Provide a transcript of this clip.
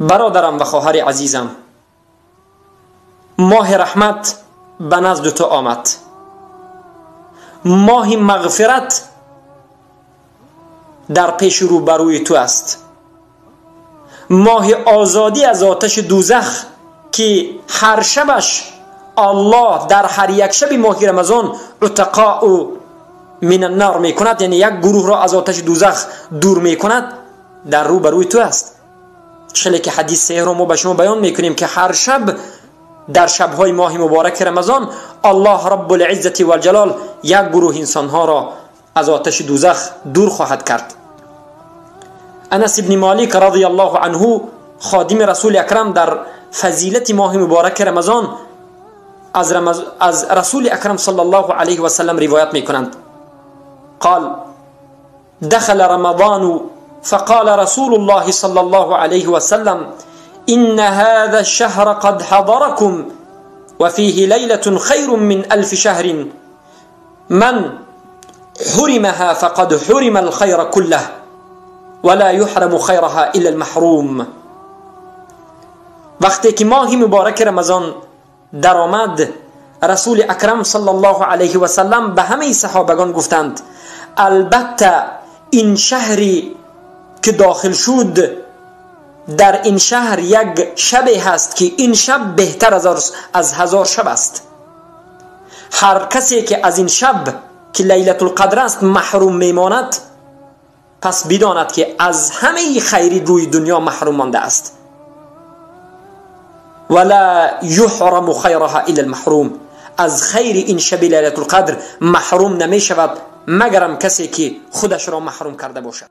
برادرم و خواهر عزیزم، ماه رحمت به نزد تو آمد، ماه مغفرت در پیش رو بروی تو است، ماه آزادی از آتش دوزخ که هر شبش الله در هر یک شب ماه رمضان عتقاء من النار میکند، یعنی یک گروه را از آتش دوزخ دور میکند، در رو بروی تو است. چلی که حدیث صحیح را ما به شما بیان میکنیم که هر شب در شبهای ماه مبارک رمضان الله رب العزت و الجلال یک گروه انسانها را از آتش دوزخ دور خواهد کرد. انس ابن مالک رضی الله عنه خادم رسول اکرم در فضیلت ماه مبارک رمضان از رسول اکرم صلی الله علیه و سلم روایت میکنند. قال دخل رمضان فقال رسول الله صلى الله عليه وسلم إن هذا الشهر قد حضركم وفيه ليلة خير من 1000 شهر من حرمها فقد حرم الخير كله ولا يحرم خيرها إلا المحروم. وقتی که ماه مبارک رمضان در آمد، رسول اکرم صلی الله علیه و سلم به همه صحابگان گفتند البته این شهری که داخل شد، در این شهر یک شب هست که این شب بهتر از 1000 شب است. هر کسی که از این شب که لیلة القدر است محروم میماند، پس بداند که از همه خیری روی دنیا محروم مانده است. ولا یحرم خیرها الا المحروم. از خیر این شب لیلة القدر محروم نمی شود مگرم کسی که خودش را محروم کرده باشد.